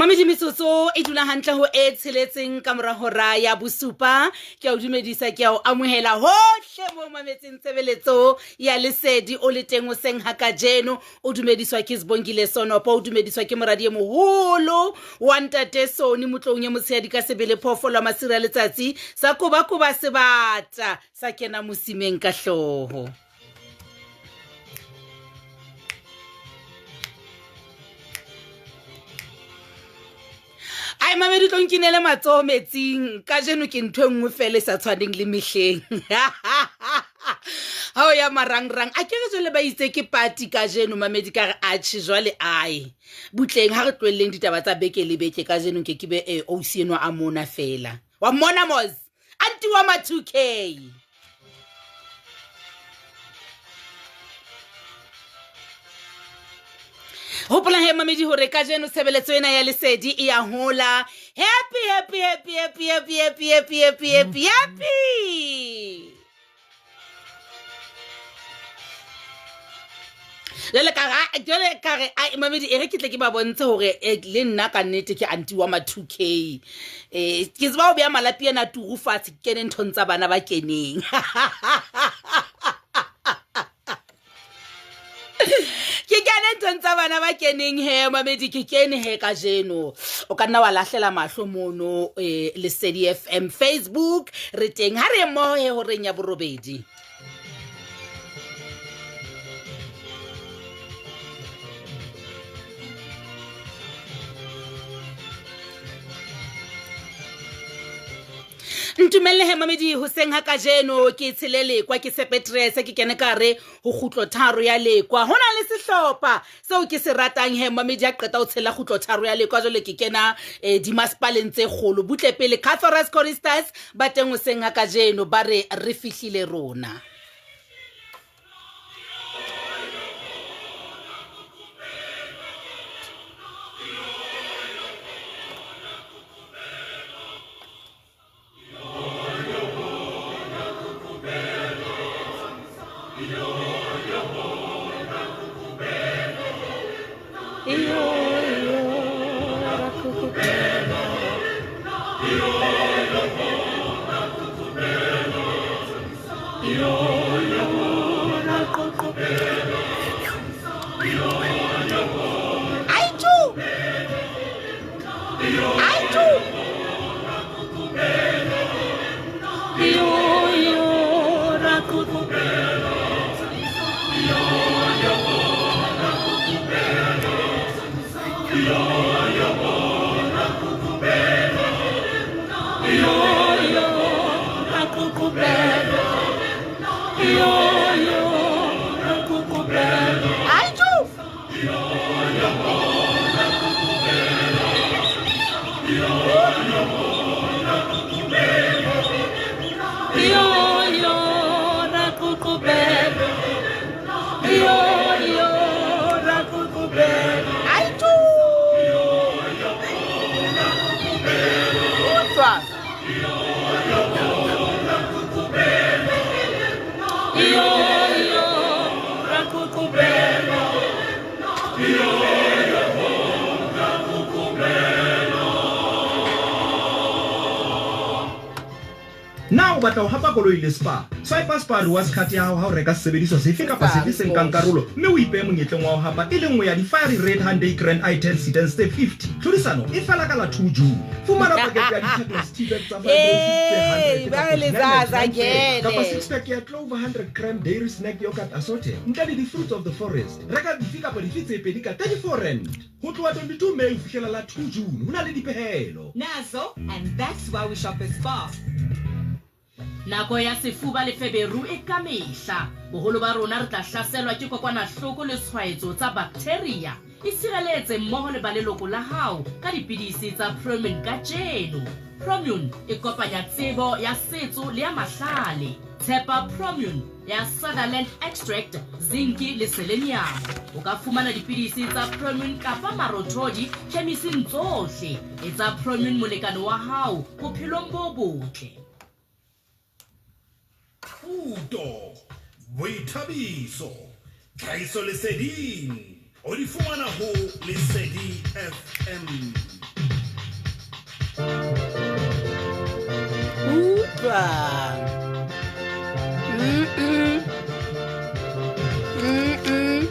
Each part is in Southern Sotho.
Mamedi metsotso e dula hantle ho e tsheletseng ka mora hora ya bosupa. Ke a o dumedisa, ke a o amohela hohle mo mametseng tshebeletso ya Lesedi o le teng hoseng ha kajeno. O dumediswa ke Sibongile Sonopo, o dumediswa ke moradi e moholo wa ntate Sony Motloung e motshehadi ka sebele phoofolo ya masira letsatsi sa kobakoba sebata sa kena mosimeng ka hlooho. Ai mamedi tlo nkinele matsoho metsing kajeno ke ntho e nngwe fela e sa tshwaneng le mehleng. Ha o ya marangrang a ke re jwale ba itse ke party kajeno mamedi ka re atjhe jwale ai butleng ha re tlohelleng ditaba tsa beke le beke kajeno nke ke be OC enwa a mona fela wa mmona mos anti wa ma 2K. Hopola he mamedi hore kajeno tshebeletso ena ya Lesedi e ya hola. Happy happy happy happy happy happy happy happy happy happy. Jwale ka re jwale ka re ai mamedi e re ke tle ke ba bontshe hore le nna ka nnete ke anti wa ma 2K. Ke tseba ho beha malapi ana turu fatshe ke kene nthong tsa bana ba keneng. Ke kene nthong tsa bana ba keneng he mamedi ke kene he kajeno. O ka nna wa lahlela mahlo mono Lesedi FM Facebook re teng ha re mmoho he horeng ya borobedi. Ntumelle he mamedi hoseng ha kajeno ke tshele lekwa ke sepetrese ke kene ka re ho kgutlo tharo ya lekwa. Ho na le sehlopha seo ke se ratang he mamedi a qeta ho tshela kgutlo tharo ya lekwa jwale ke kena dimasepaleng tse kgolo. Butle pele Cathoras Choristers ba teng hoseng ha kajeno ba re re fihlile rona. Na o batla ho hapa koloi le Spar? Swipe Spar rewards card ya hao ha o reka sesebediswa sefe kapa sefe se nkang karolo mme o ipehe monyetleng wa ho hapa e le nngwe ya di-Fiery Red Hyundai Grand i10 sedans tse 50. Tlhodisano e fela ka la 2 June. Fumana pakete ya di-Chocolates tea bag tsa 5 roses tse 100 ka Ba re letsaza 49.99 feela, kapa kele. six pack ya Clover 100 gram dairy snack yogurt assorted ntle le di-fruits of the forest. Reka dife kapa dife tse pedi ka 34 rand. Ho tloha 22 May ho fihlela la 2 June ho na le dipehelo. Nazo, and that's why we shop at Spar. Nako ya sefuba le feberu e ka mehla. Boholo ba rona re tla hlaselwa ke kokwanahloko le tshwaetso tsa baktheria. Itshireletse mmoho le ba leloko la hao ka dipidisi tsa Promune kajeno. Promune e kopanya tsebo ya setso le ya mahlale. Tshepa Promune ya Sutherland Extract, zinki le selenium. O ka fumana dipidisi tsa Promune kapa marothodi khemising tsohle. Etsa Promune molekane wa hao bophelong bo botle. Thuto, boithabiso, tlhahisoleseding o di fumana ho Lesedi FM. Utlwa. Mm-mm. Mm-mm.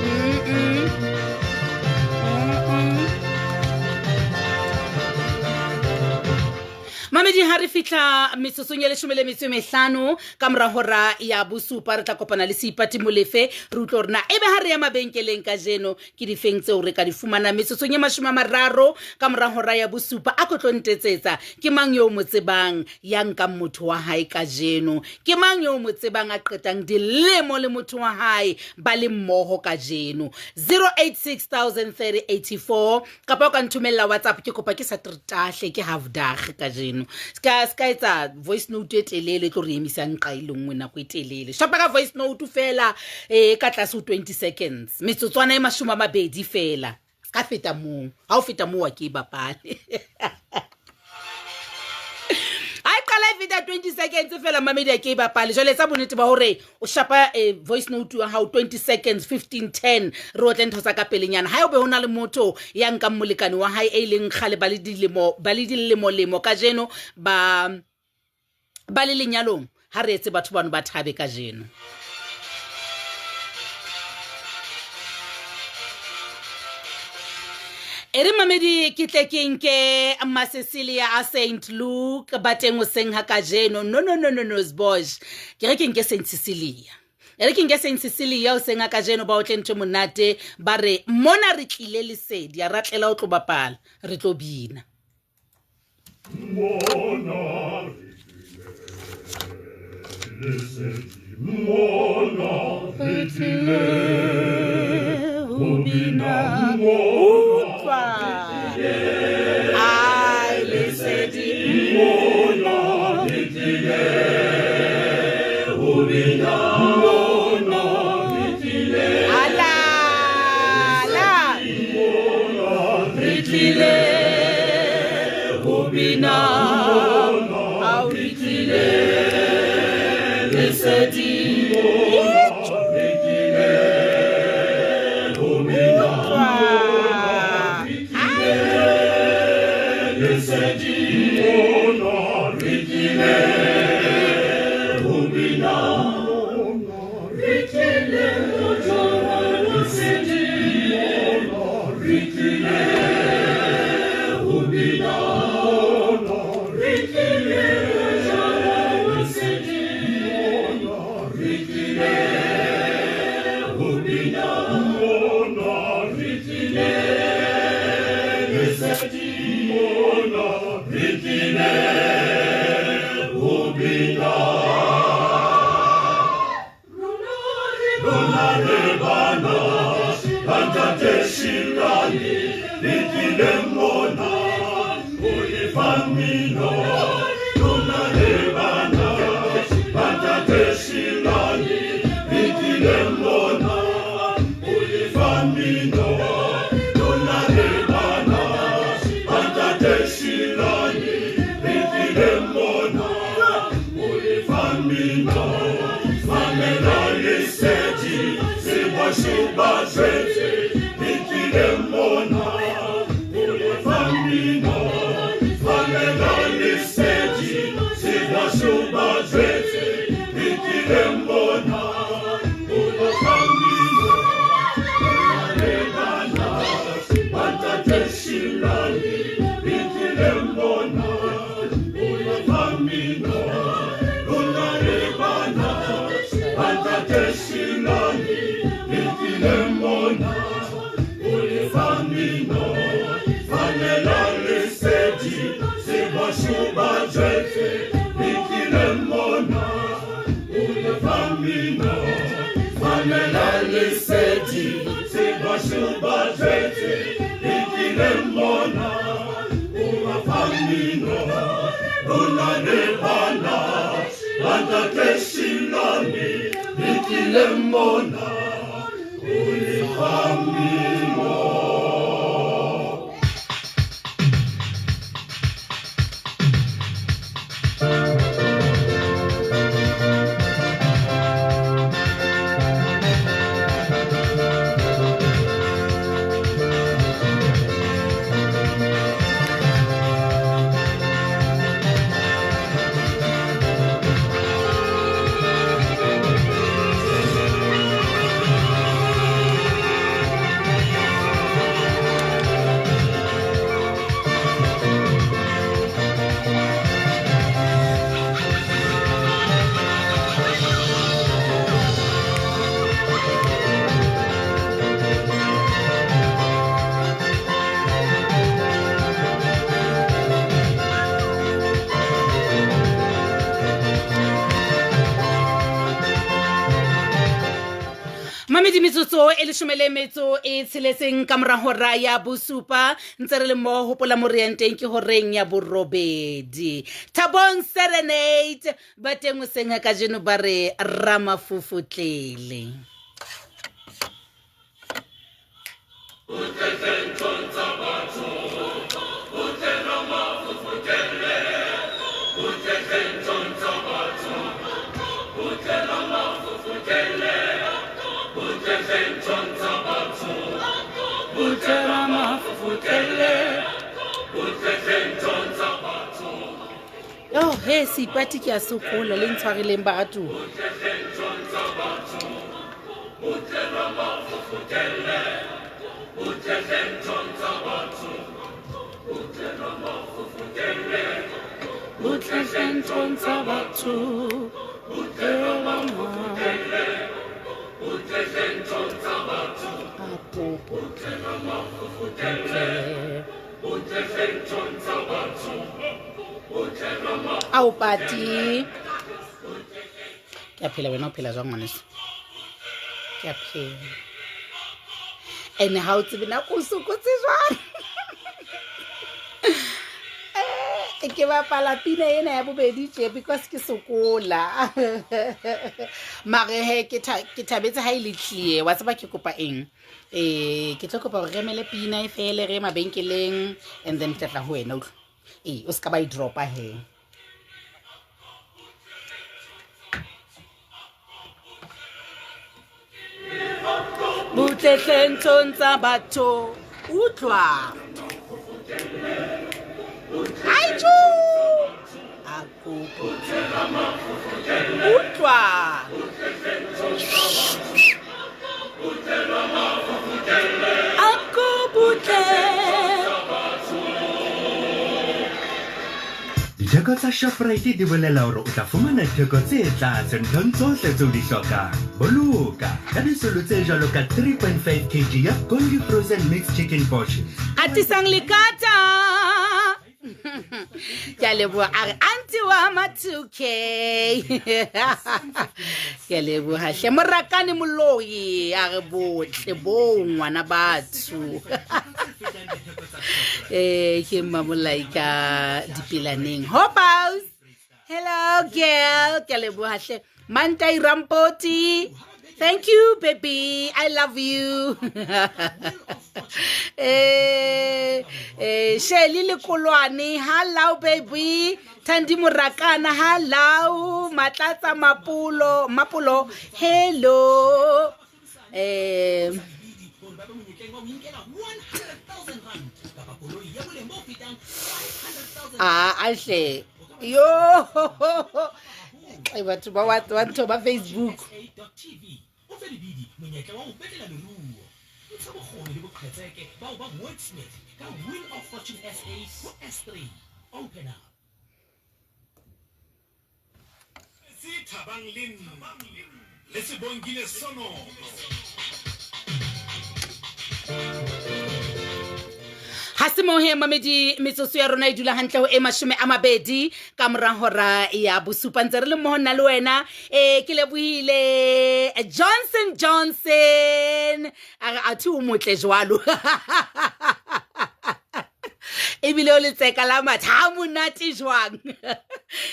Mm-mm. Mm-mm. Mamedi, ha re fihla metsotsong ya 15 ka mora hora ya bosupa, re tla kopana le Seipati Molefe, re utlwe hore na ebe ha re ya mabenkeleng kajeno ke difeng tseo re ka di fumana. Metsotsong ya 30 ka mora hora ya bosupa, a ko tlo ntetsetsa ke mang yo mo tsebang ya nkang motho wa hae kajeno, ke mang yo mo tsebang a qetang dilemo le motho wa hae ba le mmoho kajeno. 086 030 84, kapa o ka nthomella WhatsApp. Ke kopa ke sa tretahle, ke half dag kajeno, ska etsa voice note e telele e tlo re emisang nqa e le nngwe nako e telele. Shapa ka voice note fela ka tlase ho 20 seconds, metsotswana e 20 fela, ska feta moo. Ha o feta moo, wa ke e bapale. Ha e qala e feta 20 seconds fela, mamedi, a ke e bapale. Jwale etsa bonnete ba hore o shapa voice note ya hao 20 seconds, 15, 10, re otle ntho tsa ka pelenyana. Ha o be ho na le motho ya nkang molekane wa hae e leng kgale ba le dilemo, ba le dilemo-lemo kajeno ba le lenyalong, ha re etse batho bano ba thabe kajeno. E re mamedi, ke tle ke nke Masecilia a St Luke ba teng hoseng ha kajeno. No, no, no, no, no, sbosh, ke re ke nke St Cecilia. E re ke nke St Cecilia hoseng ha kajeno, ba otle ntho e monate. Ba re mona re tlile lesedi, a ra tlela ho tlo bapala, re tlo bina. Mona re tlile lesedi, mona re tlile ho bina, Utlwa ai lesedi. Mona re tlile ho bina, mona re tlile Ala la re tlile ho bina, ao re tlile lesedi. Re tlile ho bina, Utlwa. Lesedi, mona re tlile ho bina, re tlile ho jara lesedi, re tlile ho bina, re tlile ho jara lesedi, re tlile ho bina, re tlile lesedi, mona re tlile ho bina. Rona re bana ba ntate Shilane, re tlile mona ho lefa mmino. Rona re bana ba ntate Shilane, re tlile mona ho lefa mmino. Rona re bana ba ntate Shilane, re tlile mona ho lefa mmino. Mamela lesedi, se ba jwetse, re tlile mona ho lefa mmino. Mamela lesedi, se ba jwetse, re tlile mona ho lefa mmino. Re bana ba ntate Shilane, re tlile mona ho lefa mmino. Rona re bana ba ntate Shilane, re tlile mona ho lefa mmino. Mamela lesedi, se ba jwetse, re tlile mona ho lefa mmino. Mamela lesedi, se ba jwetse, re tlile mona ho lefa mmino. Rona re bana ba ntate Shilane, re tlile mona ho lefa mmino. Mamedi metsotso e leshome le metso e tsheletseng ka mora hora ya bosupa ntse re le mmoho hopola mo re yang teng ke horeng ya borobedi thabong serenade ba teng hoseng ha kajeno ba re ramafofotlele. Oh, he seipati ke a sokola le ntshwareleng batho. Ao pati ke a phela wena o phela jwang ngwaneso ke a phela ene ha o tsebe nako o sokotse jwang. Ke bapala pina ena ya bobedi tje because ke sokola. Mare he ke thabetse ha e le clear. Wa tseba ke kopa eng? Ke tlo kopa hore re emele pina e fele re ye mabenkeleng and then ke tla tla ho wena utlwa. O ska ba e dropa he. Butletle nthong tsa batho utlwa. Aichu! Akopo. Utlwa. Ako butle. Ditheko tsa Shoprite di bolela hore o tla fumana ditheko tse tlatse nthong tsohle tseo di hlokang. Boloka ka disolo tse jwalo ka 3.5 kg ya Gondi Frozen Mixed Chicken Portions. Atisang lekata. Ke a leboha a re auntie wa ma 2K. Ke a leboha hle morakane moloi a re botle bo ngwana batho. Ke mmamolai ka dipelaneng. Hope Hello girl, ke a leboha hle. Mantai Rampoti. Thank you baby, I love you. Shelly Lekolwane, hello baby. Thandi Morakana, hello. Matlatsa Mapulo, Mapulo, hello. Ashle. Yo. Batho ba wa ntho ba Facebook. Ha se mohe mamedi metsotso ya rona e dula hantle ho e 20 ka mora hora ya bosupa ntse re le mmoho nna le wena. Ke lebohile Johnson Johnson a re athe o motle jwalo. Ebile o letseka la matha ha monate jwang.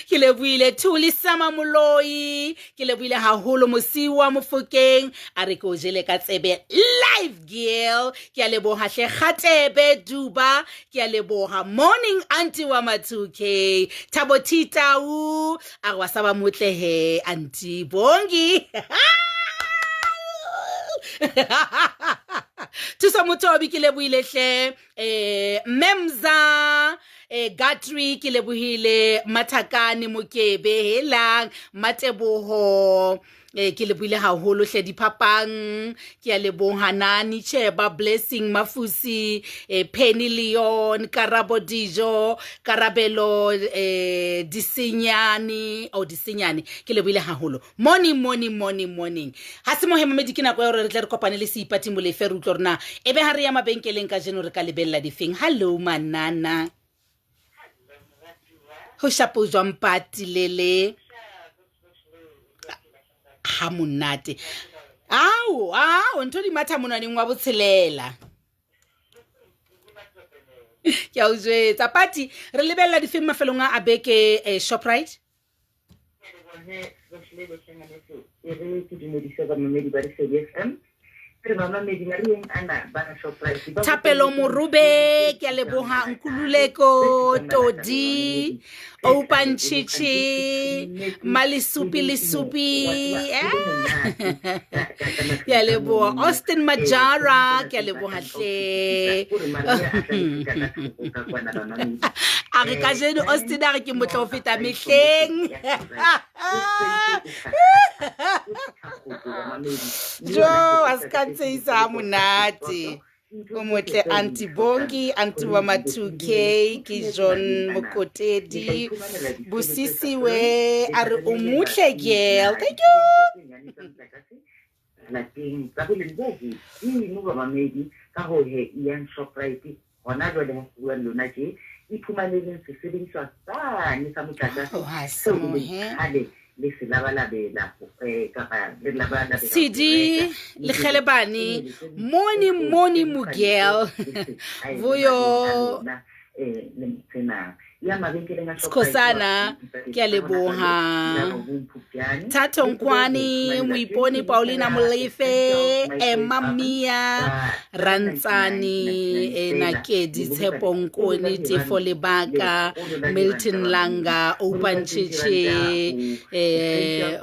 Ke lebohile Thuli Sama Moloi, ke lebohile haholo Mosiwa Mofokeng a re ke o jele ka tsebe live girl. Ke a leboha hle Kgatebe Duba, ke a leboha morning auntie wa ma 2K Thabo Thitau a re wa sa ba motle he auntie Bongi. Thuso Mothobi ke lebohile hle Memza Gatri ke lebohile Mathakane Mokebe helang Mateboho ke lebohile haholo hle diphapang ke a leboha Nani Cheba Blessing Mafusi Penny Leon Karabo Dijo Karabelo Disenyane o Disenyane ke lebohile haholo. Morning morning morning morning. Ha se mohe mamedi ke nako ya hore re tle re kopane le Seipati Molefe re utlwe hore na ebe ha re ya mabenkeleng kajeno re ka lebella difeng. Hello manana. Ho shapo jwang pati lele. Ha monate. Ao, ao, ntho di matha monwaneng wa botshelela. Ke a o jwetsa. Pati, re lebella difeng mafelong a a beke Shoprite? E re ke dumedise bamamedi ba Lesedi FM. Re bamamedi marieng ana ba Shoprite. Thapelo Morube, ke a leboha. Nkululeko Todi, Open Chichi, Malisupi Lisupi, ke a leboha. Austin Majara, ke a leboha hle. A re kajeno Austin a re ke motle ho feta mehleng. Jo, a se ka ntshehisa ha monate. O motle Aunty Bongi, Aunty wa ma 2K, ke John Mokotedi, Bosisiwe, a re o motle girl. Thank you. Lapeng tsa boleng bo hodimo bamamedi, ka ho he yang Shoprite hona jwale ha ke bua le lona tje, iphumaneleng sesebediswa sane sa motlakase Oh, ha seo se le mohe. kgale le se labalabela kapa le labalabela ho Sidi reka. Lekgelebane, Moni Moni Mugel, Vuyo Skhosana, ke a leboha. Thato Nkwani, Moiponi Paulina Molefe, Emma Mia, Rantsani, Nakedi Tshepo Nkone, Tefo Lebaka, Milton Langa, Open Chichi,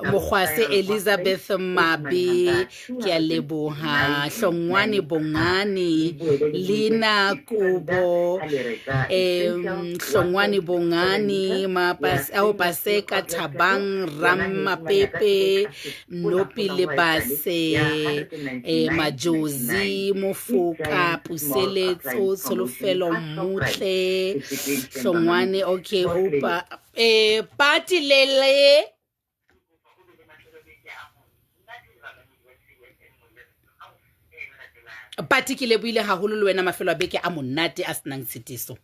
Mokgwase Elizabeth Mabe, ke a leboha. Hlongwane Bongani, Lina Kubo, Hlongwane Bongani, Mapase, Paseka Thabang, Ramapepe, Nopi Lebase, Majozi, Mofoka, Puseletso, Tsholofelo Mmutle, Hlongwane, okay, Opa, Pati Lele. Pati ke lebohile haholo le wena mafelo a beke a monate a senang tshitiso.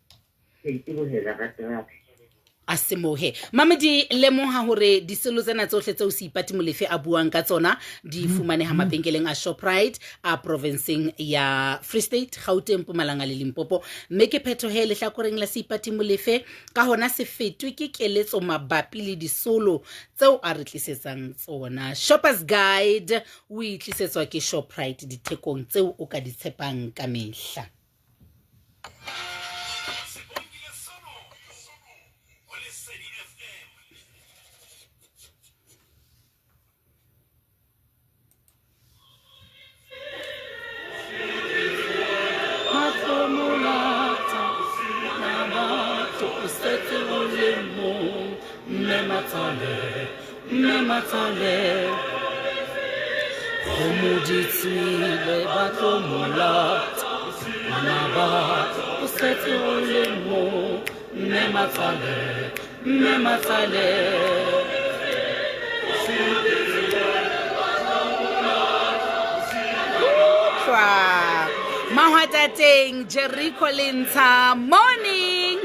A semohe. Mamedi, lemoha hore diselo tsena tsohle tseo Seipati Molefe a buang ka tsona di fumaneha mabenkeleng a Shoprite a provinseng ya Free State, Gauteng, Mpumalanga le Limpopo. Mme ke phethohe lehlakoreng la Seipati Molefe, ka hona se fetwe ke keletso mabapi le disolo tseo a re tlisetsang tsona. Shoppers Guide o itlisetswa ke Shoprite dithekong tseo o ka di tshepang ka mehla. Mahwatateng, Jericho Lentsha, morning.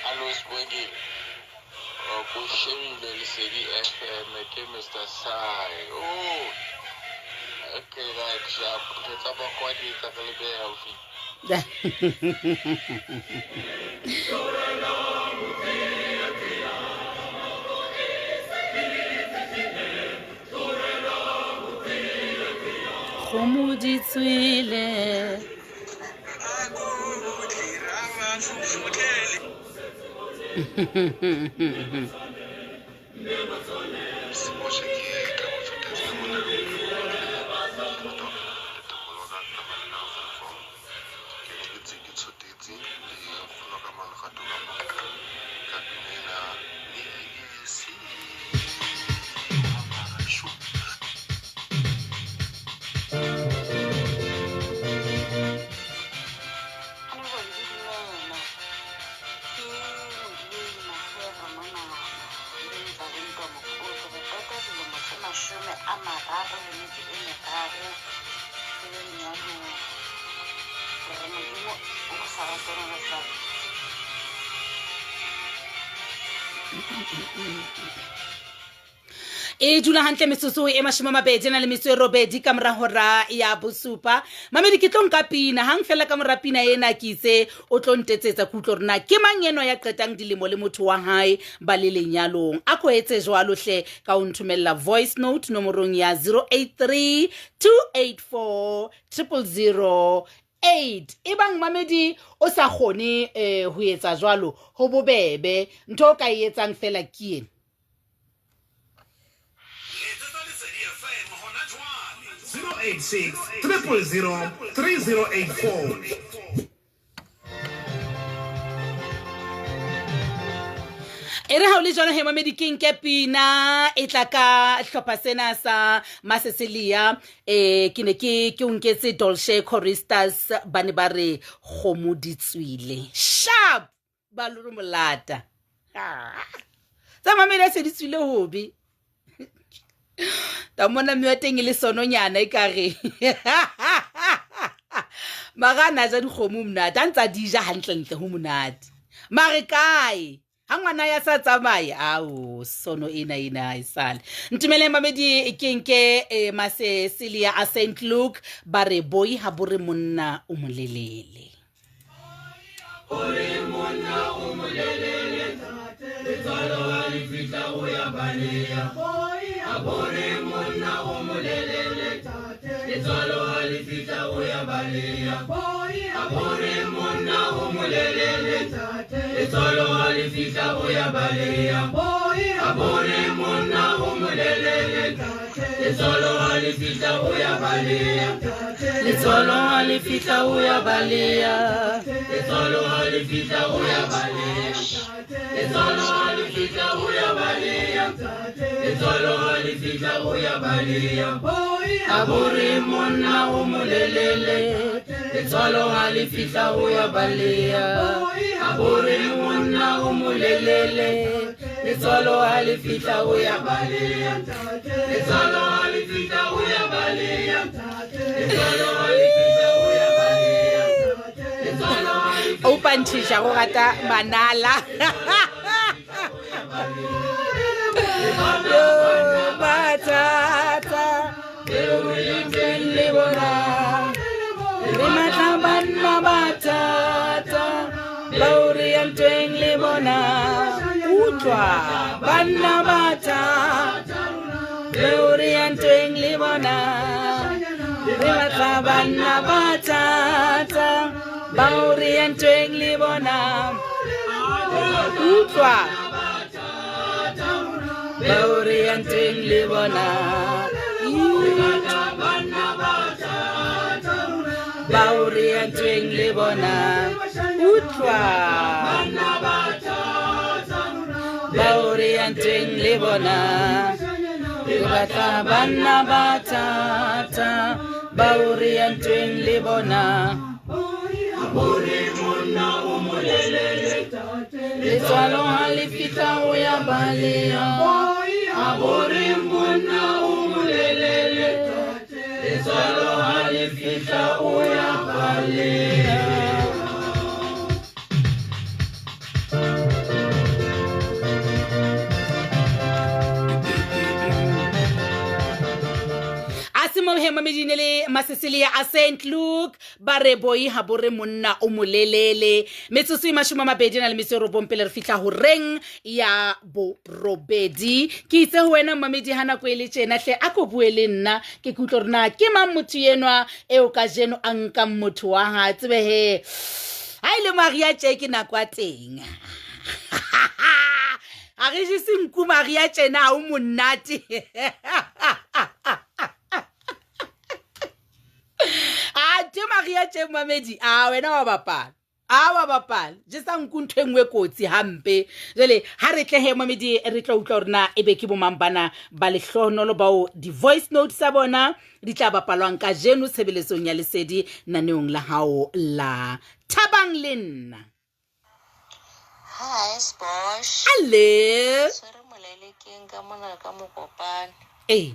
Hallo Sibongile, o shebile Lesedi FM ke Mr. Sai. Oh, Okay, right, sharp. Ntho tsa bakgwa di etsa re le behe haufi. Kgomo di tswile. Seboshe ke ka mo fetetse ka mona. Ke rata ho ntatemoholo wa ka ka banna ho Welkom. Ke ne ke tse ke tshotetse le nkgono ka Malerato ka mo ka dumela le se shu. E dula hantle metsotso e 28 ka mora hora ya bosupa. Mamedi, ke tlo nka pina hang fela ka mora pina ena ke itse o tlo ntetsetsa ke utlwe hore na ke mang enwa ya qetang dilemo le motho wa hae ba le lenyalong. A ko etse jwalo hle ka o nthomella voice note nomorong ya 083 284 000 8. Ebang mamedi o sa kgone ho etsa jwalo, ho bobebe. Ntho o ka e etsang fela ke ena. 086 000 3084. E re ha o le jwalo he mamedi, ke nke pina e tla ka hlopha sena sa Masesilia. Ke ne ke o nketse Dolce Choristers, ba ne ba re kgomo di tswile. Sharp ba lore molata. Tsa mamedi a se di tswile hobe. Ta mona mme wa teng e le sononyana ekare. Mara a na ja dikgomo monate, a ntsa di ja hantlentle ho monate. Mare kae? Ha ngwana ya sa tsamaye, ao sono ena ena ha e sale. Ntumeleng mamedi, ke nke Masesilia a St Luke, ba re boi ha bo re monna o molelele. O re monna o molelele, letswalo ha le fihla o ya baleha. A bo re monna o molelele, letswalo ha le fihla o ya baleha. A bo re monna o molelele, letswalo ha le fihla o ya baleha. A bo re monna o molelele, letswalo ha le fihla o ya baleha. Letswalo ha le fihla o ya baleha. Letswalo ha le fihla o ya baleha. Letswalo ha le fihla o ya baleha. Letswalo ha le fihla o ya baleha. A bo re monna o molelele, letswalo ha le fihla o ya baleha. A bo re monna o molelele, letswalo ha le fihla o ya baleha. Letswalo ha le fihla o ya baleha. Letswalo ha le fihla o ya baleha. Letswalo ha le O panthisha go rata manala. Yo batata eo re nteng le bona. Re matla banna batata bao re yang teng le bona. Utlwa banna batata eo re yang teng le bona. Re batla banna batata bao re yang teng le bona. Utlwa bao re yang teng le bona. Bao re yang teng le bona. Utlwa bao re yang teng le bona. Re batla banna batata bao re yang teng le bona. Bore monna o molelele, letswalo ha le fihla o ya baleha. A bore monna o molelele, letswalo ha le fihla o ya baleha. se mo hemamedine le masesilia a St Luke ba re boi ha bo re monna o molelele. Metsotso e 20 na le metso e robong pele re fihla horeng ya borobedi. Ke itse ho wena mmamedi ha nako e le tjena hle a ko bue le nna ke ke utlwe hore na ke mang motho enwa eo kajeno a nkang motho wa hae. Tsebe he ha e le Maria tje ke nako ya teng. Ha re jese nku Maria tjena ha o monate. A te Maria tje mmamedi a wena wa bapala. A wa bapala. Jesa nku ntho e nngwe kotsi hampe. Jwale ha re tle he mmamedi re tlo utlwa hore na ebe ke bomang bana ba lehlohonolo bao di-voice notes tsa bona di tla bapalwang kajeno tshebeletsong ya Lesedi naneong la hao la Thabang le nna. Hi Sbosh. Hello. Tshwere molelekeng ka mona ka Mokopane. Ee.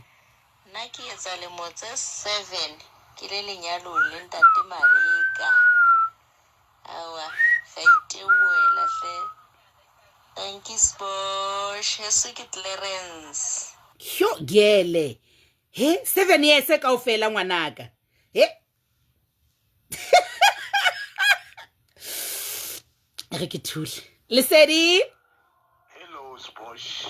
Nna ke etsa lemo tse 7 ke le lenyalong le ntate Maleka. Awa, ga iteboela hle. Thank you Sbosh. Heso ke Clarence. Hyo gele. He 7 years kaofela ngwanaka. He. Re ke thule. Lesedi. Hello Sbosh.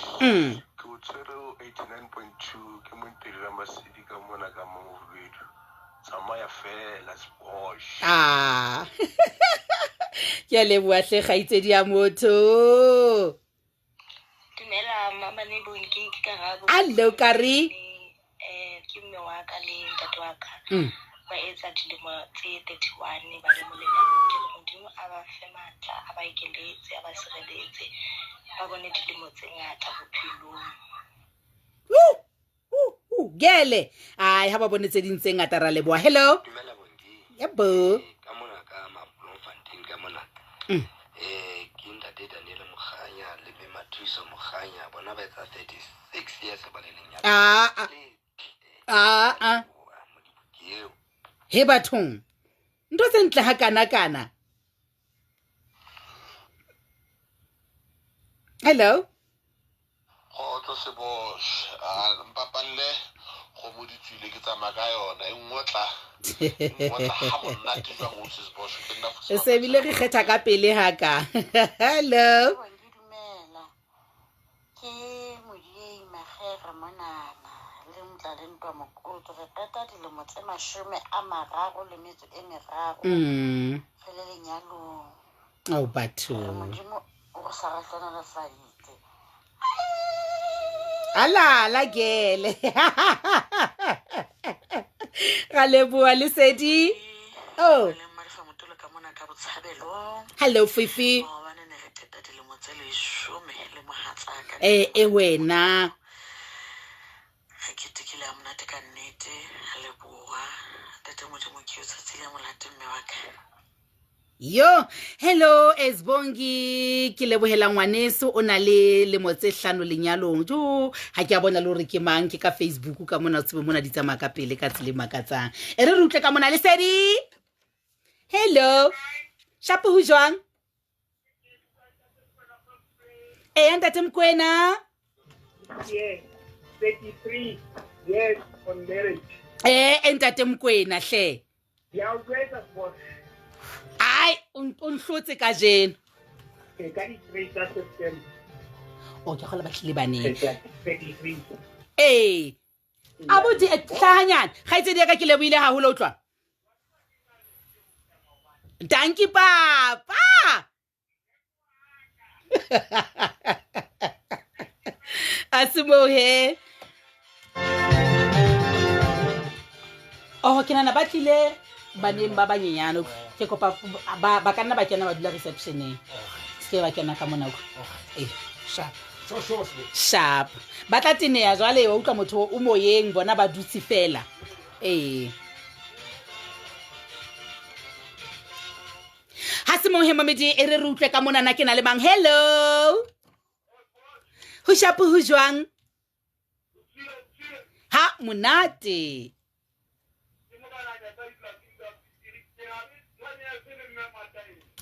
Ke o tshwere 89.2 ke montedi Ramasedi ka mona ka mo Mofubedu. Tsamaya fela Sbosh. Ah. Ke a leboha hle kgaitsedi ya motho. Dumela mama le bonki ke Karabo. Hello Kari. Ke mme wa ka le ntate wa ka. Ba etsa dilemo tse 31 ba le mo lenyalong. Ke re Modimo a ba fe matla, a ba ekeletse, a ba sireletse, ba bone dilemo tse ngata bophelong. Gele. Ai ha ba bone tse ding tse ngata ra leboha. Hello. Dumela Bongi. Yebo. Ka mona ka Bloemfontein ka mona. Ke ntate Daniel Mokganya le mme Mathuso Mokganya bona ba etsa 36 years ba le lenyalong. Ah. He bathong. Ntho tse ntle ha kana kana. Hello. Kgotso Sebosh, a mpapalle kgomo di tswile ke tsamaya ka yona e ngotla. Ngotla ha monate jwang o Sebosh ke nna E se bile re kgetha ka pele ha ka. Hello. Ke dumela. Ke Modiei Magere monana le motla le ntwa mokotso re qeta dilemo tse 33. Re le lenyalong. Ao batho. Modimo o sa re hlohonolofaditse. Ala la gele. Ra leboha Lesedi. Oh. Hello Fifi. E wena. Re ketekile ha monate ka nnete, re leboha. Ntate Modimo ke o tsatsi le monate mme wa ka. Yo, hello Esbongi, ke lebohela ngwaneso o na le lemo tse 5 lenyalong. Jo, ha ke a bona le hore ke mang, ke ka Facebook ka mona tsebe mona di tsamaya ka pele ka tsela e makatsang. E re re utlwe ka mona Lesedi. Hello. Shapo ho jwang? Ntate Mokoena. Yes, 33 years on marriage. Ntate Mokoena hle. Ya o jwetsa boss. Ai, o nhlotse kajeno. Ke ka di 3 tsa September. O ke kgola ba tlile baneng. 33. Abuti hlahanyana. Kgaitsedi ya ka ke lebohile haholo utlwa. Dankie papa. Asimohe. Oh, ke nana ba tlile baneng ba banyenyane. Ke kopa ba ka nna ba kena ba dula receptioneng. Se ba kena ka mona. Sharp. Sharp. Ba tla teneya jwale wa utlwa motho o moyeng bona ba dutse fela. Ha se mong hemamedi e re re utlwe ka mona na ke na le mang. Hello. Ho shapo ho jwang? Ha monate.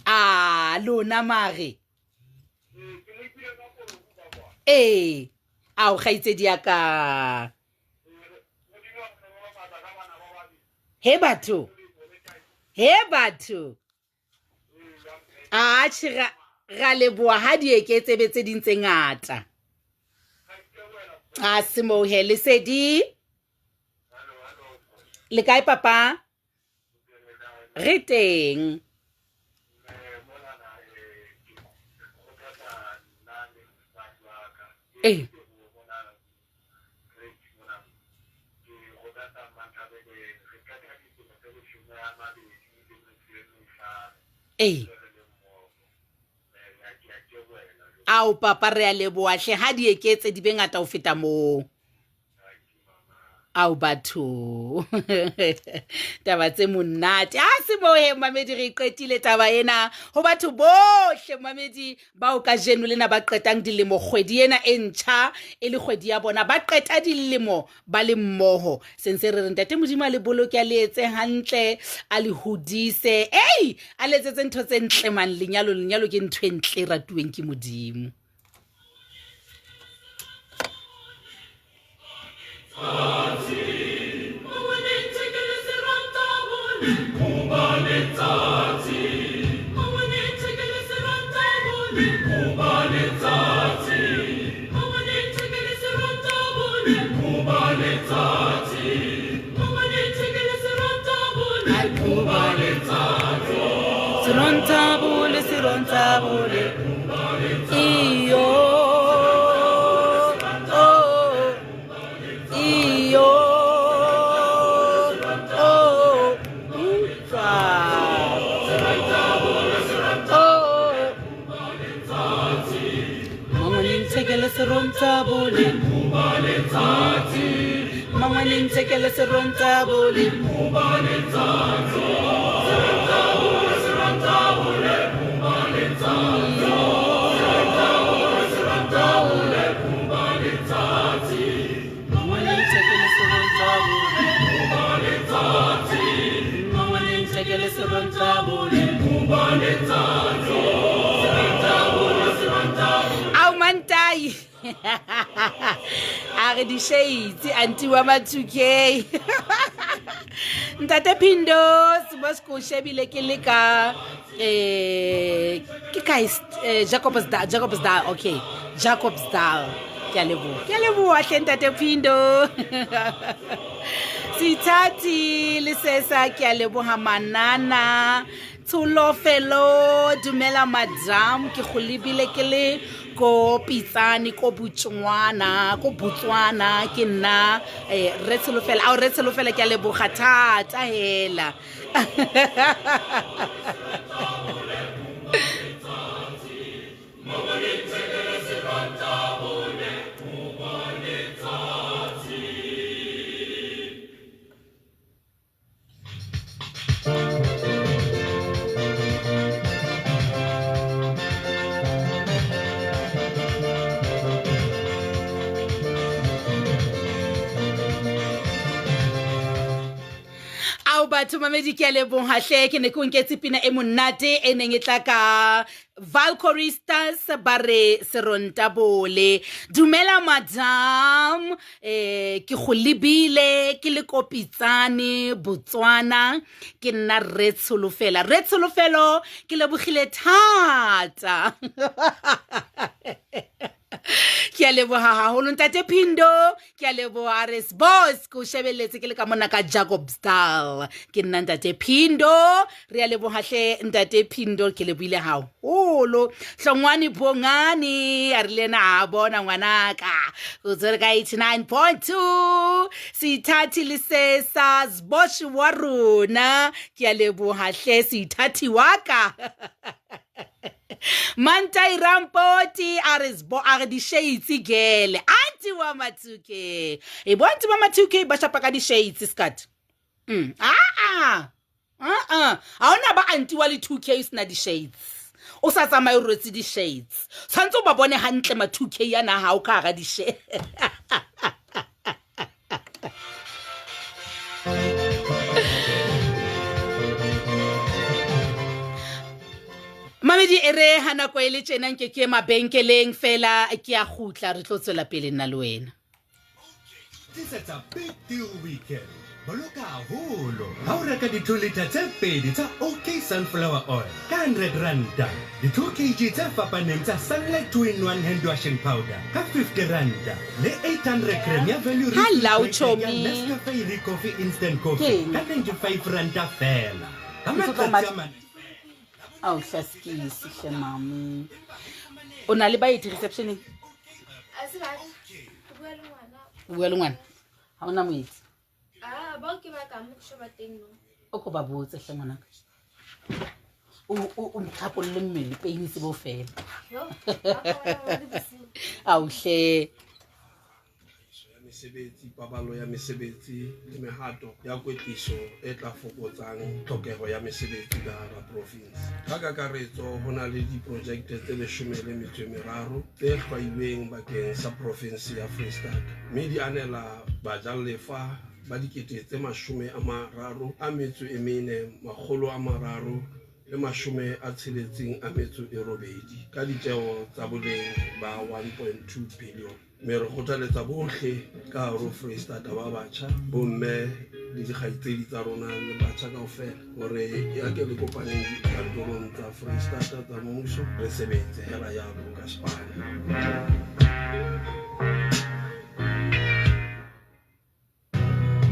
Ah, lona mare. Ao kgaitsedi ya ka. He batho he batho atjhe ra ra leboha ha di eketse be tse ding tse ngata a se moo he lesedi le kae papa re teng ee ee ao papa re a leboa hle ha di eketse di be ngata ho feta moo ao batho taba tse monate a se mohe mamedi re qetile taba ena ho batho bohle mamedi bao kajeno lena ba qetang dilemo kgwedi ena e ntjha e le kgwedi ya bona ba qeta dilemo ba le mmoho sentse re re ntate modimo a le boloke a le etse hantle a le hodise ei a le etsetse ntho tse ntle mang lenyalo lenyalo ke ntho e ntle e ratuweng ke modimo Serontabole, serontabole, iyo, oh, iyo, oh, utlwa. Oh, mangwane nthekele serontabole, mangwane nthekele serontabole. Ao mantai a re di-shades anti wa ma 2k ntate phindo sebo se ko shebile ke le ka eh ke kae Jacobsdal Jacobsdal okay Jacobsdal ke a leboha ke a leboha hle ntate phindo Sithathi le sesa ke a leboha manana tsholofelo dumela madam ke go lebile ke le ko pitsane ko botswana ko botswana ke nna eh, re tsholofelo ao re tsholofelo ke a leboga thata hela ao batho mamedi ke a leboga hle ke ne ke o nketse pina e monate e neng e tla ka Valcoristas ba re serontabole dumela madam eh ke go lebile ke le kopitsane Botswana ke nna re tsholofela re tsholofelo ke lebogile thata ke a leboga haholo ntate phindo ke a leboga re bos ke o shebeletse ke le ka mona ka jacobsdal ke nna ntate phindo re a leboga hle ntate phindo ke leboile haholo hlongwane bongane a re le ena a bona ngwanaka o tswere ka 89.2 seithathi le sesa sbosh wa rona ke a leboga hle seithathi wa ka mantai rampoti a re sbo a re di-shades gele anti wa ma-2k e bo anti ba ma-2k ba shapa ka di-shades skat aa aa ga ona ba anti wa le 2k o sena di-shades o sa tsamaye o rwetse di-shades tshwanetse o ba bone hantle ma-2k yana gago ka gara di-shades mamedi e re ha nako e le tjena nke ke ye mabenkeleng fela ke a gutla re tlo tswela pele nna le wena. Tlisetsa Big Deal Weekend. Boloka haholo ha o reka di-2 litre tse pedi tsa OK Sunflower Oil ka 100 ranta, di-2 kg tse fapaneng tsa Sunlight 2 in 1 hand washing powder ka 50 ranta le 800 gram ya Value Rich Hello, Breakfast ya chomi. Nescafe le Coffee Instant Coffee Keng? ka 95 ranta feela. Ka Ntse tlo matsatsi a matha. mane Ao hlasekise hle mamo. O na le baeti receptioneng? A se ba ke bua le ngwana. O bua le ngwana? Ha ona moetsi? Ah, bao ke ba ka mo ke ba teng no. O ko ba botse hle ngwanaka. O ntlhapolle mmele pain se bo fela. Yo, ba ka ba le bosiu. Ao hle. Ya mesebetsi, paballo ya mesebetsi le mehato ya kwetliso e tla fokotsang tlhokeho ya mesebetsi ka hara profinse. Ka kakaretso ho na le diprojekte tse 13 tse hlwailweng bakeng sa profinse ya Freistata, mme di anela bajalefa ba 34 368 ka ditjeo tsa boleng ba 1.2 billion. Mme re kgothaletsa bohle ka hare ho Freistata ba batjha, bomme le dikgaitsedi tsa rona le batjha kaofela hore ya ke le kopaneng dikantorong tsa Freistata tsa mmuso re sebetse hela jwalo ka sepana.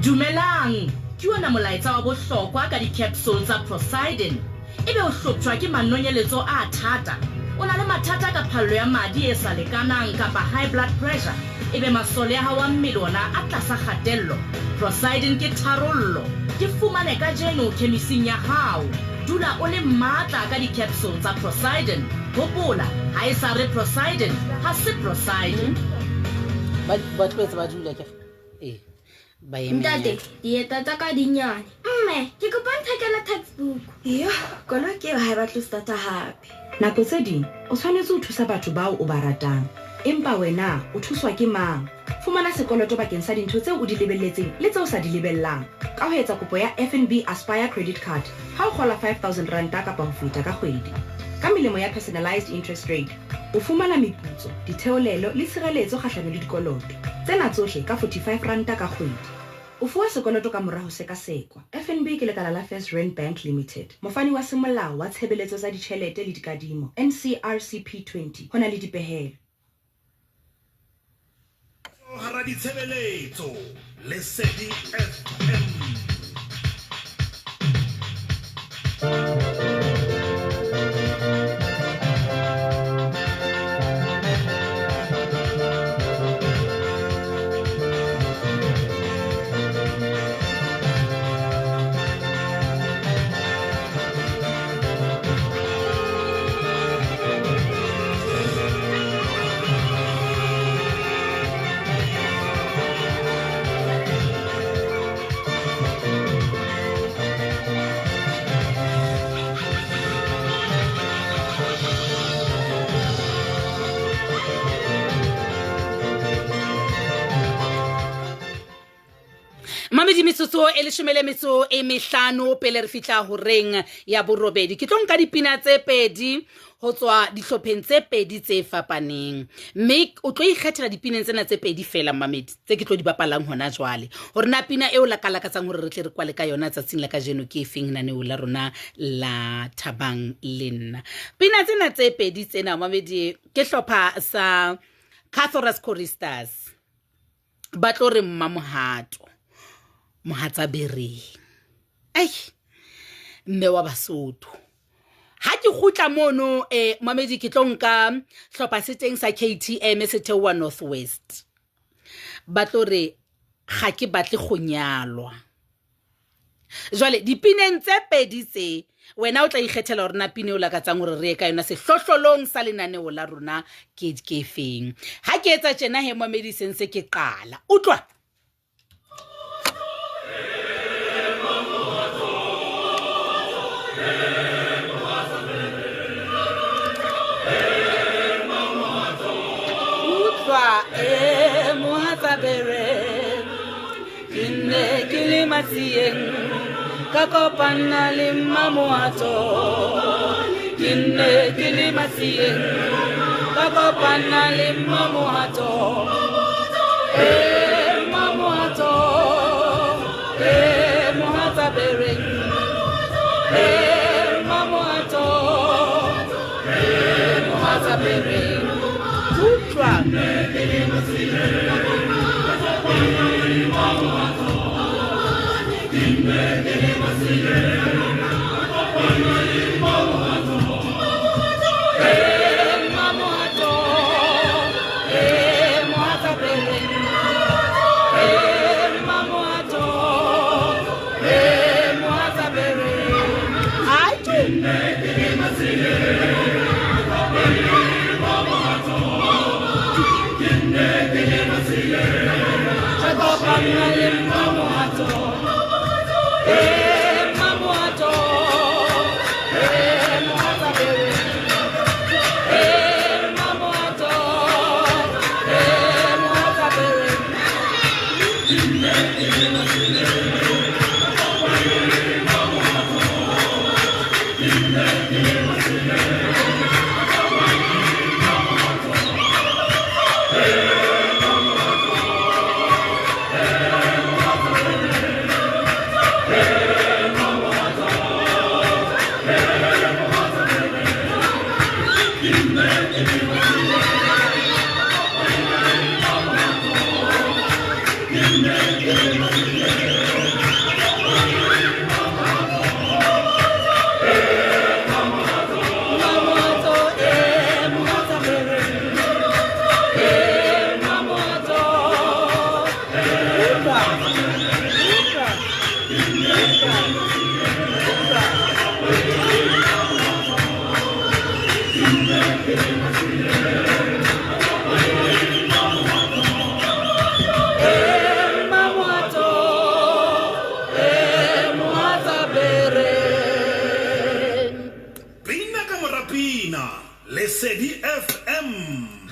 Dumelang, ke ona molaetsa wa bohlokwa ka di-capsule tsa Procyden. Ebe o hloptjwa ke manonyeletso a thata. O na le mathata ka phallo ya madi e sa lekanang kapa high blood pressure. Ebe masole a hao a mmele ona a tlasa kgatello. Procyden ke tharollo. Di fumane kajeno khemising ya hao. Dula o le matla ka di-capsule tsa Procyden. Hopola, ha e sa re Procyden, ha se Procyden. Ba ba tlo etsa ba dula ke. Ee. Ba eme. Ntate, dieta tsa ka di nyane. Mme, ke kopa nthekela textbook. Yo, koloi ke eo ha e batle ho starta hape. Nako tse ding o tshwanetse ho thusa batho bao o ba ratang, empa wena o thuswa ke mang? Fumana sekoloto bakeng sa dintho tseo o di lebelletseng le tseo o sa di lebellang ka ho etsa kopo ya FNB Aspire Credit Card ha o kgola 5000 ranta kapa ho feta ka kgwedi. Ka melemo ya personalized interest rate, o fumana meputso, ditheolelo le tshireletso kgahlano le dikoloto. Tsena tsohle ka 45 ranta ka kgwedi. O fuwa sekoloto ka mora ho sekasekwa. FNB ke lekala la First Rand Bank Limited. Mofani wa semolao wa tshebeletso tsa ditjhelete le dikadimo NCRCP 20 ho na le dipehelo. Hara ditshebeletso Lesedi FM. Mamedi metsotso e leshome le metso e mehlano pele re fihla horeng ya borobedi. Ke tlo nka dipina tse pedi ho tswa dihlopheng tse pedi tse fapaneng. Mme o tlo ikgethela dipineng tsena tse pedi feela mamedi tse ke tlo di bapalang hona jwale. Hore na pina eo lakalakatsang hore re tle re kwale ka yona tsatsing la kajeno ke efeng lenaneo la rona la Thabang le nna. Pina tsena tse pedi tsena mamedi ke hlopha sa Cathoras Choristers. Ba tlo re Mmamohato. Mohatsa Bereng. Ai, mme wa Basotho. Ha ke kgutla mono mamedi ke tlo nka hlopha se teng sa KTM se theoha North West. Ba tlo re ga ke batle go nyalwa. Jwale dipineng tse pedi tse wena o tla ikgethela hore na pina eo lakatsang hore re ye ka yona sehlohlolong sa lenaneo la rona ke ke feng. Ha ke etsa tjena he mamedi se ke qala. Utlwa. Utlwa mohatsa Bereng, ke ne ke le matsieng ka kopana le Mmamohato. Ke ne ke le matsieng ka kopana le Mmamohato. Mmamohato. Pina ka mora pina, Lesedi FM.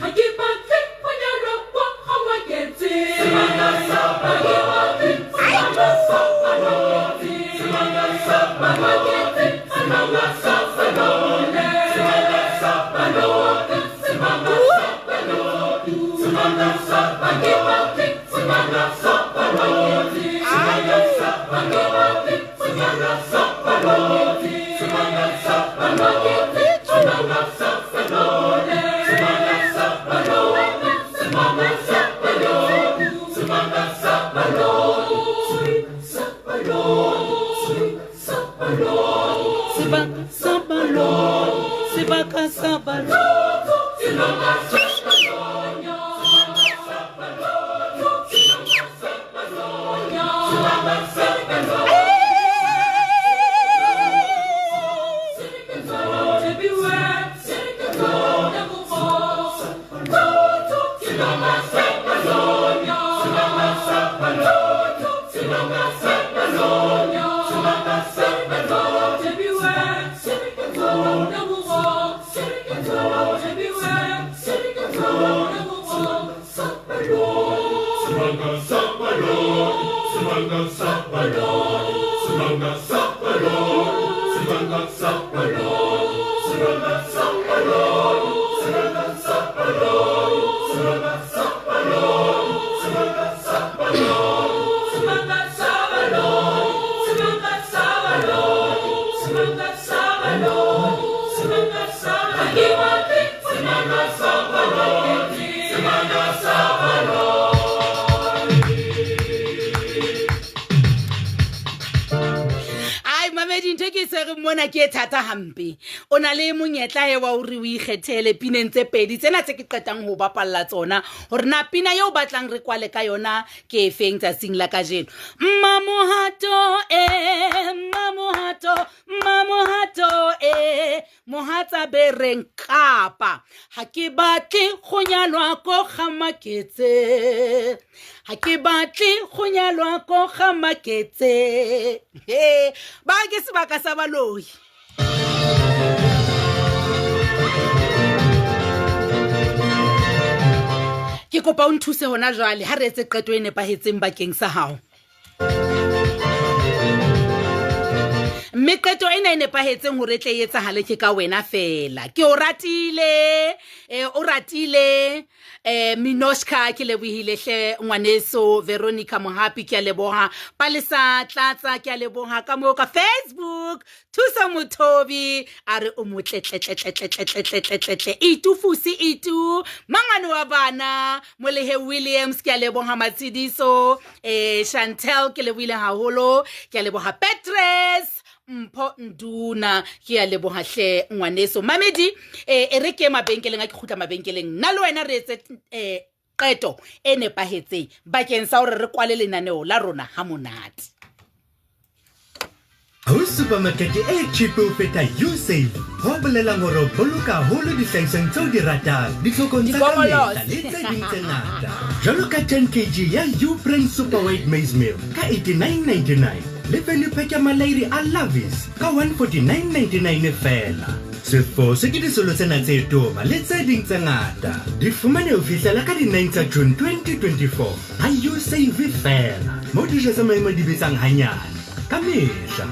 Ga ke batle go nyalwa kwa ga Ngwaketse. Sebaka sa Ngwaketse, sebaka sa Ngwaketse, sebaka sa Ngwaketse, sebaka sa Ngwaketse, sebaka sa Ngwaketse, sebaka sa Ngwaketse, sebaka sa Ngwaketse, sebaka sa Ngwaketse, sebaka sa Ngwaketse, sebaka sa Ngwaketse, sebaka sa Ngwaketse, sebaka sa Sebaka sa baloi, sebaka sa baloi. Ai mamedi, ntho e ke e tshwereng mona ke e thata hampe. O na le monyetla e wa hore o ikgethele pineng tse pedi tsena tse ke qetang ho bapalla tsona, hore na pina eo o batlang re kwale ka yona ke e feng tsatsing la kajeno. Mmamohato e, mmamohato, mmamohato e, mohatsa bereng kapa ha ke batle go nyalwa ko ga Maketse, ha ke batle go nyalwa ko ga Maketse. He, ba ke sebaka sa baloi. Ke kopa o nthuse hona jwale ha re etse qeto e nepahetseng bakeng sa hao. Mme qeto ena e nepahetseng hore e tle e etsahale ke ka wena fela. Ke o ratile, o ratile, Minoshka, ke lebohile hle ngwaneso Veronica Mohapi, ke a leboha. Palesa Tlatsa, ke a leboha ka moo ka Facebook. Thuso Mothobi a re o motle tle tle tle tle tle tle tle tle tle tle. Itu Fusi Itu, mangwane wa bana, Molehe Williams, ke a leboha Matshidiso, Chantel, ke lebohile haholo, ke a leboha Petres Mpho Nduna, ke a leboha hle ngwaneso. Mamedi, e re ke mabenkeleng, a ke kgutla mabenkeleng, nna le wena re etse qeto e nepahetseng bakeng sa hore re kwale lenaneo la rona ha monate. Ho supermarket e cheap ho feta Usave, ho bolelang hore o boloka haholo dihlahisweng tseo di ratang, ditlhokong tsa ka mehla le tse ding tse ngata. Jwalo ka 10 kg ya Ubrand Super White Maize Meal ka 89.99 le value pack ya malairi a Lavis ka 149.99 feela. Sefose ke disolo tsena tse toma le tse ding tse ngata. Di fumane ho fihlela ka di-9 tsa June 2024 ha Usave feela, moo dijo tsa maemo di betsang hanyane ka mehla.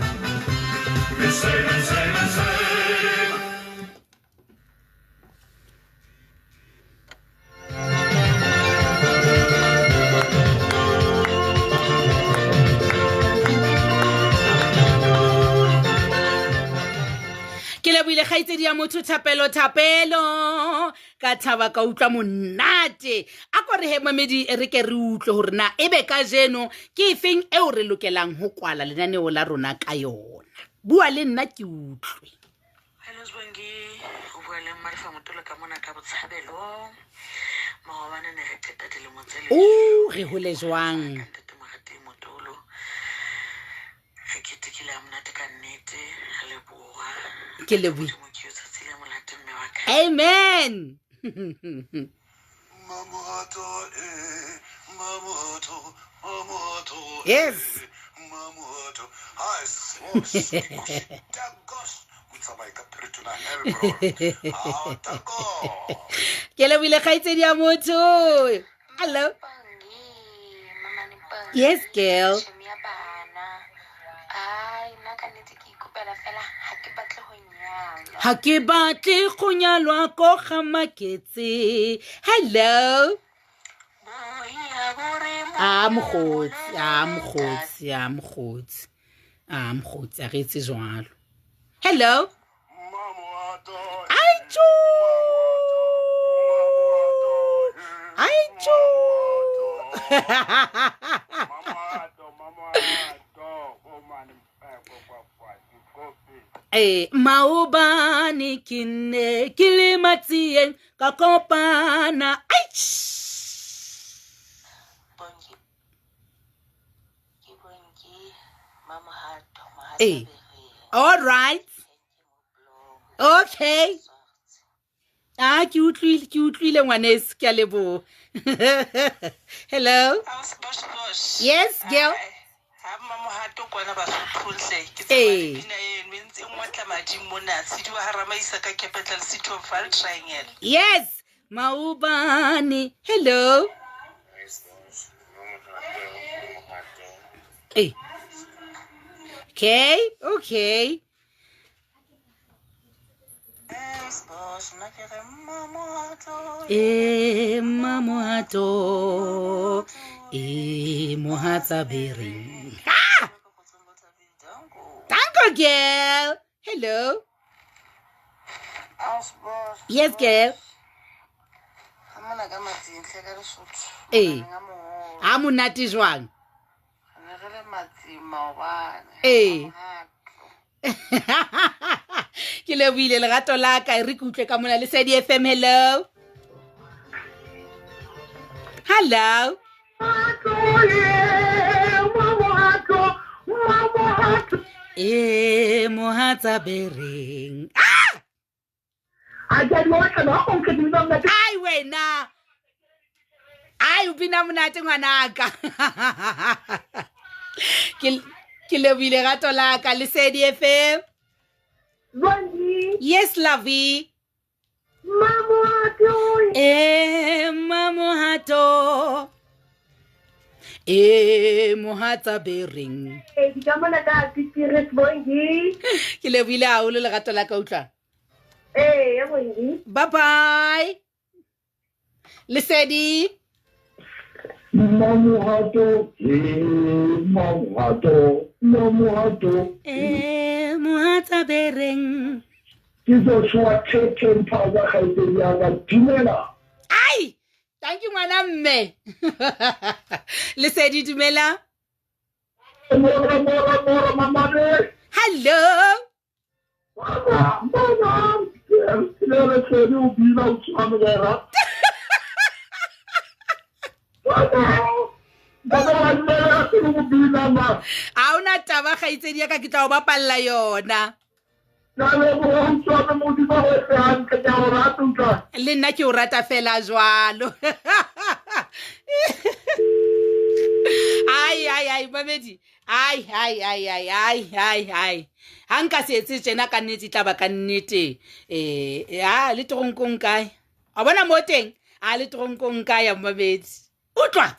Ke lebohile kgaitsedi ya motho Thapelo, Thapelo, ka thaba ka utlwa monate. A ko re he mamedi, e re ke re utlwe hore na ebe kajeno ke efeng eo re lokelang ho kwala lenaneo la rona ka yona. Bua le nna ke utlwe. Hello Sibongi, o bua le Mmalefa Motolo ka mona ka Botshabelo. Maobane ne re qeta dilemo tse O re hole jwang? Ntate Morati Motolo. Re ketekile ha monate ka nnete, re leboha. Ke lebohile. Modimo ke o tsatsi le monate mme wa ka. Amen. Yes. Ke lebohile kgaitsedi ya motho. Hello. Yes, girl. Ha ke batle go nyalwa ko ga Maketse. Hello. A mokgotsi, a mokgotsi, a mokgotsi. A mokgotsi, a re etse jwalo. Hello. Aitjo. Aitjo. Maobane ke ne ke le matsieng ka kopana. Aitj. All right. Okay. Ah, ke utlwile, ke utlwile ngwaneso, ke a leboha. Hello. Yes, girl. Ha mmamohato kwana Basotho hle, ke tseba pina eno e ntse e ngotla madimo mona, Tshidi wa Haramaisa ka Capital City of Vaal Triangle. Yes, maobane. Hello. Hey. Okay, okay. Mmamohato, mohatsa bereng. Ha! Danko, girl. Hello. Yes, girl. Ha monate jwang? Ke lebohile lerato la ka, e re ke utlwe ka mona Lesedi FM. Hello. Hello. Mohatsa bereng. Ah! Ai wena. Ai o bina monate ngwanaka. Ke lebohile lerato la ka, Lesedi FM. Yes, lovey. Mamohato. Mamohato. E mohatsa bereng. Ee, di ka mona ka Pitiri Sibongi. Ke lebohile haholo lerato la ka utlwa. Ee, ya Bongi. Bye bye. Lesedi. Mmamohato, ee, mmamohato, mmamohato. E mohatsa bereng. Ke Joshua Thethe Mphaza kgaitsedi ya ka. Dumela. Ai, thank you ngwana mme. Lesedi dumela. Mora, mora, mora, mamane. Hello. Mama, mama. Ke le Lesedi o bina o tshwane ka ra. A ona taba kgaitsedi ya ka ke tla o bapalla yona. Le nna ke o rata fela jwalo. Ai ai ai mamedi. Ai ai ai ai ai ai ai. Ha nka se etse tjena ka nnete tla ba ka nnete. Ya le tronkong kae? A bona mo teng? A le tronkong kae ya mamedi? Utlwa.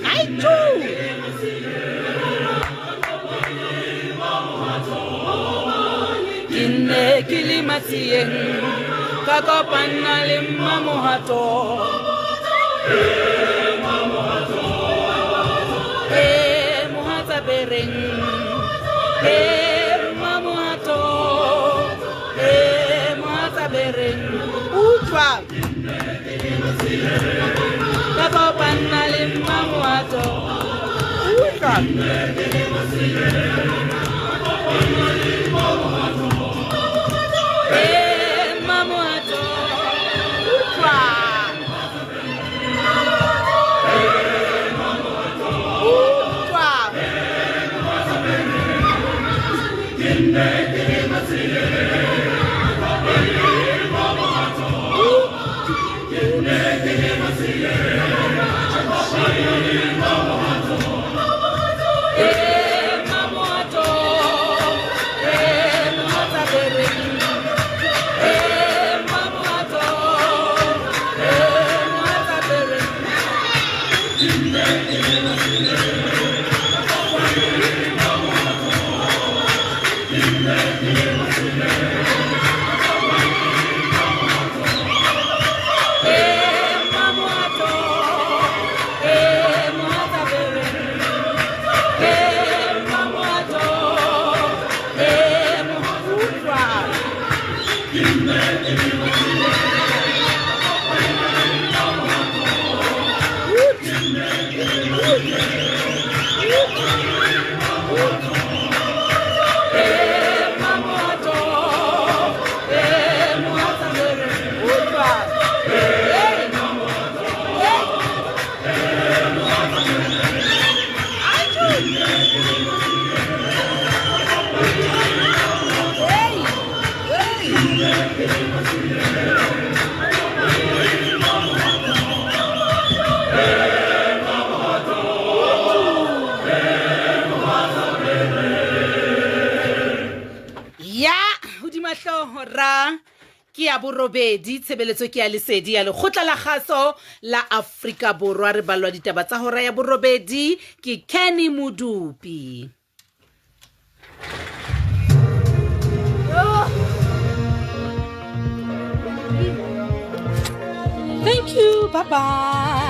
Ai tjo. Ke ne ke le matsieng ka kopana le mmamohato. E mohatsa bereng. E mmamohato. E mohatsa bereng. Utlwa. Ka kopana le mmamohato. Utlwa. E mmamohato. Utlwa. Utlwa. E mmamohato. E mohatsa bereng. E mmamohato. E mohatsa bereng. E mmamohato. E mohatsa bereng. E mmamohato. E utlwa. E mmamohato. E mohatsa bereng. Utlwa. Hey. Hey. Ai, tjo. Hey. Hey. Ya hodima hlooho ra ke ya borobedi tshebeletso ke ya lesedi ya lekgotla la kgaso la Afrika Borwa. Re ballwa ditaba tsa hora ya borobedi ke Kenny Modupi. Oh. Thank you. Bye bye.